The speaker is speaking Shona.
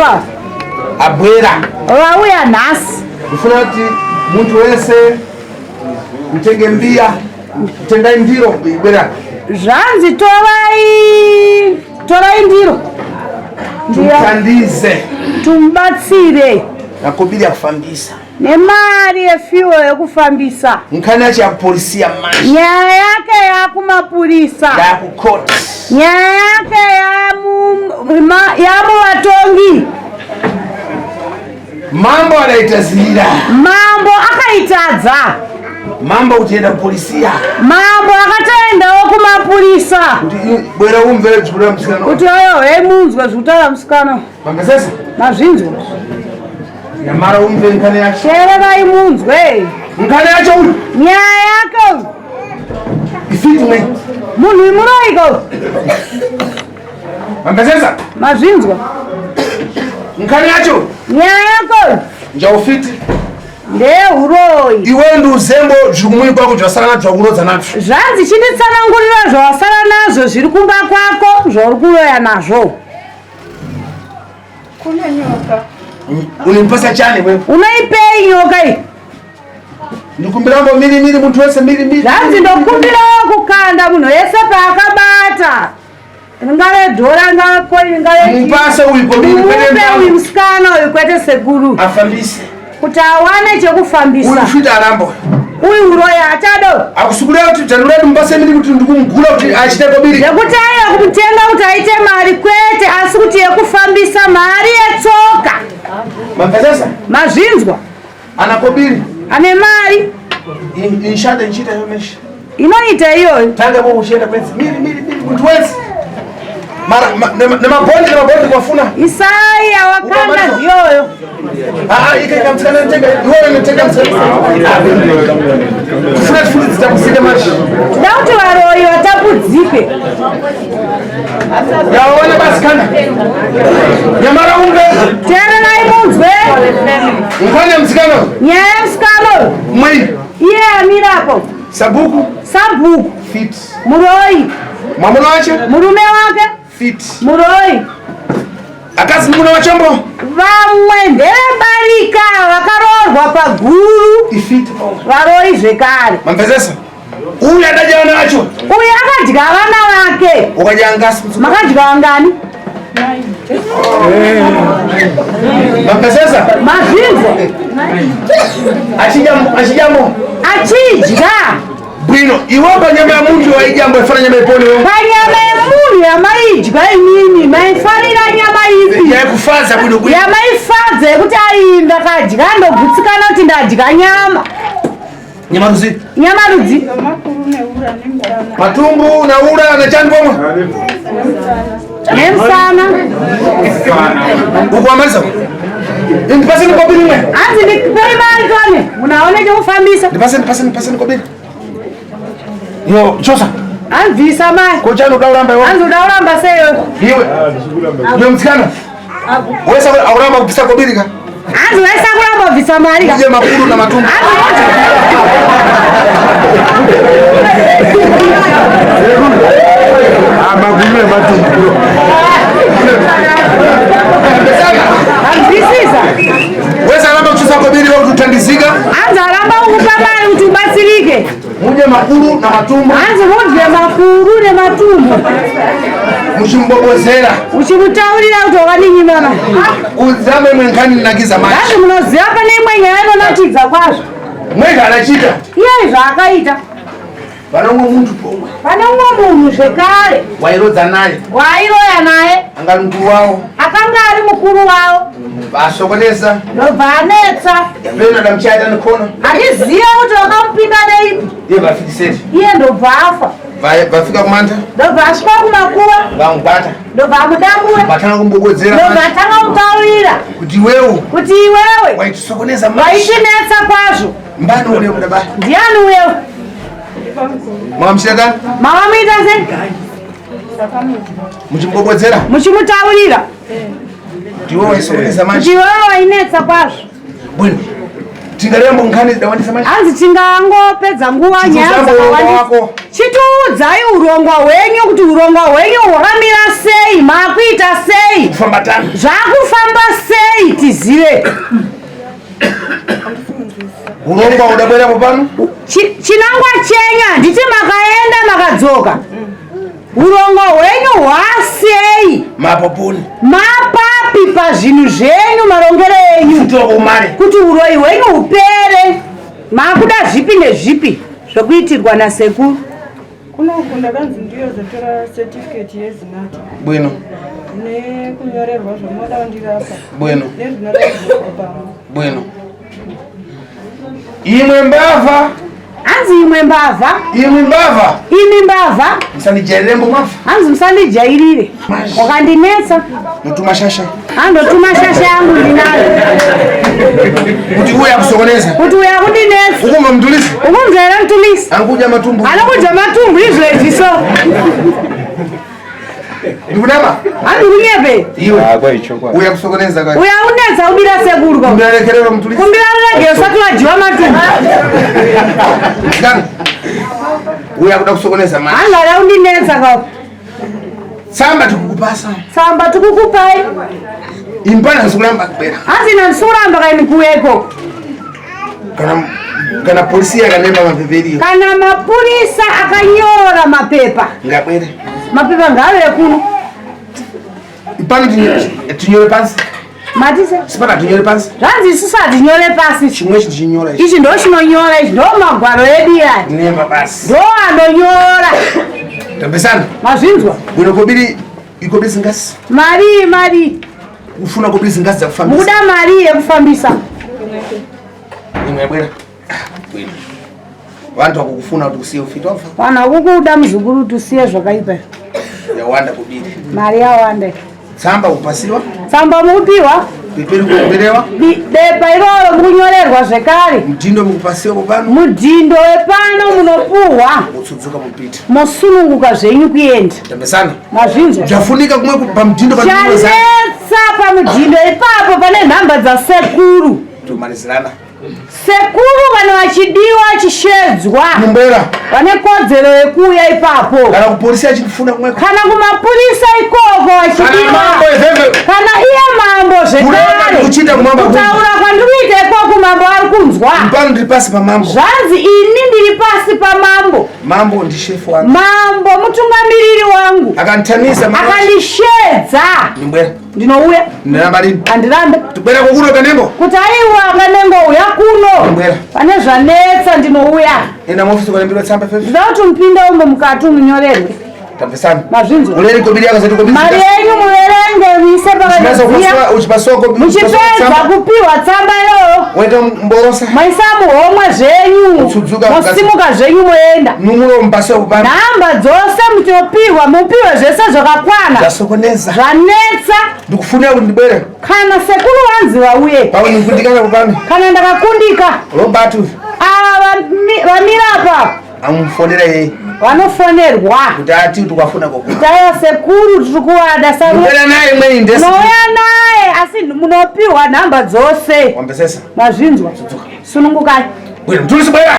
Apa Abwera. Vauya nhasi. Ndifuna kuti muntu wese mutenge mbiya, tengai ndiro ibwera. Zvanzi torai torai ndiro. Tumutandize. Tumubatsire. Nakobiri yakufambisa. Nemari yefuel yekufambisa. Nkhani yacho yakupolisiya manje. Nyaya yake yakumapurisa. Yakukoti. Nyaya yake yamuvatongi. Mambo adaita zira. Mambo akaitadza. Mambo kutienda kupolisiya. Mambo akatoendawo kumapurisa. Kuti bwera umvere zvikuda musikana. Kuti ayo hei munzwe zvikutaura musikana. Mangazesa? Mazvinzwa. Nyamara umve nkhani yacho. Teererai munzwe. Nkhani yacho uyu. Nyaya yake uyu. Ifiti mwe. Munhu imuroiko uyu. Mangazesa? Mazvinzwa. Nkhani yacho. Nyaya yako uyu. Njaufiti. Ndehuroyi. Iwe ndi uzembo zviri kumwiri kwako zvasara nazvo zvakurodza nazvo. Zvanzi chinditsanangurira zvawasara nazvo zviri kumba kwako zvauri kuroya nazvo. Kune nyoka. Unipasa chani wewe? Unoipei nyoka iyi? Ndikumbira mbo miri miri muntu wese miri miri. Zvanzi ndokumbirawo kukanda munhu wese paakabata. Ringave dhora ringave koini ringave Mupase uyu kobiri kwete Mupe uyu musikana uyu kwete sekuru. Afambise. Kuti awane chekufambisa. Uyu fita aramba uyu. Uyu uroyi achado. Akusukulia kuti tanura mupase miri kuti ndikumugula kuti achite kobiri. Yekuti aiwa kumutenga kuti aite mari kwete asi kuti yekufambisa mari yetsoka. Mamvesesa? Mazvinzwa. Ana kobiri. Ane mari. Inshanda inchita yomeshi. Inoita iyoyo. Tanga bo uchienda kwenzi miri miri miri kuti wenzi. Mara nemabhondi nemabhondi kwafuna. Isaya wakanda iyoyo. Ah, ike kamtsikana ntenga iwewe ntenga mtsikana. Kufuna tifuni dzitakusike manje. Tida kuti varoyi vatapudzike. Yaona basi kana. Nyamara unge. Teererai munzwe. Nkhani ya mtsikana. Nyaya ya mtsikana. Mwi. Iye amirapo. Sabhuku. Sabhuku. Fit. Muroyi. Mwamuna wache. Murume wake. Fit. Muroyi. Akazi muna wachombo. Vamwe ndevebarika vakaroorwa paguru. Ifit. Varoyi zvekare. Mamvezesa. Uyu adadya vana vacho. Uyu akadya vana vake. Ukadya ngasi. Makadya vangani? Mamvezesa. Mazvinzwa. Achidya achidya Achidya. Bwino, iwe panyama ya muntu waidya mbo ifana nyama ipone wewe. Panyama yemunhu yamaidya imimi maifarira nyama ipi? Yaikufaza bwino bwino. Yamaifadza yekuti ai ndakadya ndogutsikana kuti ndadya nyama. Nyama rudzi. Nyama rudzi. Matumbu na ura na chani pomwe. Nemsana. Uko amaliza. Ndipase nikobiri mwe. Hanzi ndipei mari tone. Munaone chekufambisa. Ndipase ndipase ndipase nikobiri. Yo, chosa. Anzisa mai. Ko chani uda kuramba iwe? Hanzi uda kuramba sei iwe? Iwe. Iwe mtsikana. Wesa akuramba kubvisa kobiri ka? Hanzi wesa kuramba kubvisa mari ka? Uje makuru na matumbu. Makuru nematumbu. Anzwisisa. Wesa aramba kuchusa kobiri wewe kuti utandizika. Hanzi aramba kukupa mari kuti ubatsirike. Mudye makuru na matumbu. Hanzi mudye makuru nematumbu. Muchimbobozera. Uchimutaurira kuti wakadini mama. Uzame imwe nkhani nakiza manje. Hanzi munoziva pane imwe nyaya inonakidza kwazvo. Mwega anachita. Iye zvaakaita. Pane umwe muntu pomwe. Pane umwe munhu zvekare. Wairodza naye. Wairoya naye. Anga ari mukuru wavo. Akanga ari mukuru wavo. Vasokonesa. Ndobva anetsa. Pena ndamuchaya nekona. Handizive kuti wakamupinda neipi. Iye vafikiseti. Iye ndobva afa. Vafika kumanda. Ndobva asvika kumakuva. Vamubata. Ndobva amudambura. Vatanga kumbokodzera. Ndobva atanga kutaurira. Kuti iwewe. Kuti iwewe. Waitisokoneza manje. Waitinetsa kwazvo. Mbani uye kuda baba. Ndiani uye? Makamuchita kani? Makamuita sei? Muchimugogodzera? Muchimutaurira. Ndiwe waisokoneza manje. Ndiwe wainetsa kwazvo. Bwino. Tingarembo nkhani zidawandisa manje. Hanzi tingangopedza nguva nyaya Chitiudza urongwa dzakawandisa. wako. Chitiudzai urongwa hwenyu kuti urongwa hwenyu hwakamira sei, makuita sei, Kufamba tano. zvakufamba sei tizive. Urongwa udabwerapo pano? Chinangwa chenyu handiti makaenda makadzoka. Urongwa hwenyu hwasei? Mapoponi. Mapapi pazvinhu zvenyu, marongero enyu. Kutoko mare. Kuti uroyi hwenyu hupere. Makuda zvipi nezvipi zvokuitirwa nasekuru? Kunoku ndakanzi ndiyo zotora certificate yeZinatha. Bwino. Nekunyorerwa zvamunoda kundirapa. Bwino. Nezvinoda kuzorwa pamwe. Bwino. Imwe mbavha. Hanzi imwe mbavha. Imwe mbavha. Imi mbavha. Musandijairire mbomavha. Hanzi musandijairire. Wakandinetsa. Notuma shasha. Andotuma shasha yangu ndinayo. Kuti uya kusokoneza. Kuti uya kundinetsa. Ukumva mtulisi. Ukumva here mtulisi? Anokudya matumbu. Anokudya matumbu izvo izvi so. Ndikunama? Handi kunyepe. Iwe. Ah, kwaichokwadi. Uya kusokoneza kai. Uya unetsa ubira sekuru. Kumbira rekerero mtulisi. Kumbira ruregero usati wadyiwa matumbu. Msikana. Uya kuda kusokoneza manje. Handi ada kundinetsa ka. Tsamba tikukupasa. Tsamba tikukupai. Impana nsikuramba kubera. Hanzi nandisuramba kaini kuuya ikoko. Kana kana polisi yakanemba mapeperiyo. Kana mapurisa akanyora mapepa. Ngabwere. Mapepa ngaave kuno. Pano tinyore pasi. Matise. Sipana tinyore pasi. Zvanzi isusu hatinyore pasi. Chimwe chichinyora ichi. Ichi ndo chinonyora ichi ndo magwaro edu aya. Nemba pasi. Ndo anonyora. Tambesana. Mazvinzwa. Bwino kobiri ikobiri singasi. Mari mari. Ufuna kobiri singasi dzakufambisa. Mukuda mari yekufambisa. Imwe bwera. Bwino. Vantu vakukufuna kuti usiye ufiti wabva. Vanhu vakukuda muzukuru kuti usiye zvakaipa. Yawanda kubiri. Mari yawanda. Tsamba kupasiwa. Tsamba mukupiwa. Peperi kuomberewa. Bepa iroro mukunyorerwa zvekare. Mudhindo mukupasiwa popano. Mudhindo wepano munopuhwa. Motsudzuka mupita. Mosununguka zvenyu kuenda. Tambesana. Mazvinzwa. Zvafunika kumwe pamudhindo Chanetsa pamudhindo ipapo pane nhamba dzasekuru. Tumalizirana. Sekuru kana vachidiwa chishedzwa Mumbera. Vane kodzero yekuuya ipapo. Kana kupolisi achifuna kumwe. Kana kumapurisa ikoko vachidiwa. Kana mambo eveve. Kana iye mambo zvekare. Kuchita kumambo. Kutaura kwandiri kuita ikoko mambo ari kunzwa. Pano ndiri pasi pamambo. Zvanzi ini ndiri pasi pamambo. Mambo ndishefu wangu. Mambo mutungamiriri wangu. Akanditanisa mambo. Akandishedza. Ndimbwera. Ndinouya. Ndiramba rini? Andirambe. Tibwera kokuno kanengo. Kuti aiwa kanengo uya kuno. Ndimbwera. Pane zvanetsa ndinouya. Enda muofisi kwalembirwa tsamba fefe. Ndinoda kuti mupinde umo mukati umunyorerwe. Tabvisana. Mazvinzwa. Uleri kobiri yako zetu kobiri. Mari yenyu muverenge muise pakanyazia. Uchipaswa kobiri. Muchipedza kupiwa tsamba iyoyo. Weta mborosa. Maisa muhomwe zvenyu. Mutsudzuka. Musimuka zvenyu moenda. Numuro mpaswa kupana. Nhamba dzose mutopiwa mupiwe zvese zvakakwana. Zvasokoneza. Zvanetsa. Ndikufunira kuti ndibwere. Kana sekuru vanzi vauye. Pamwe ndikundikana kupana. Kana ndakakundika. Robert. Ava vamira apa. Amufonera yeye. Vanofonerwa. Kuti ati kuti kwafuna koko. Taya sekuru tiri kuvada saru. Ndouya naye mweni ndesi. Ndouya naye asi munopiwa nhamba dzose. Wambesesa. Mazvinzwa. Sunungukai. Bwera mtulisi bwera.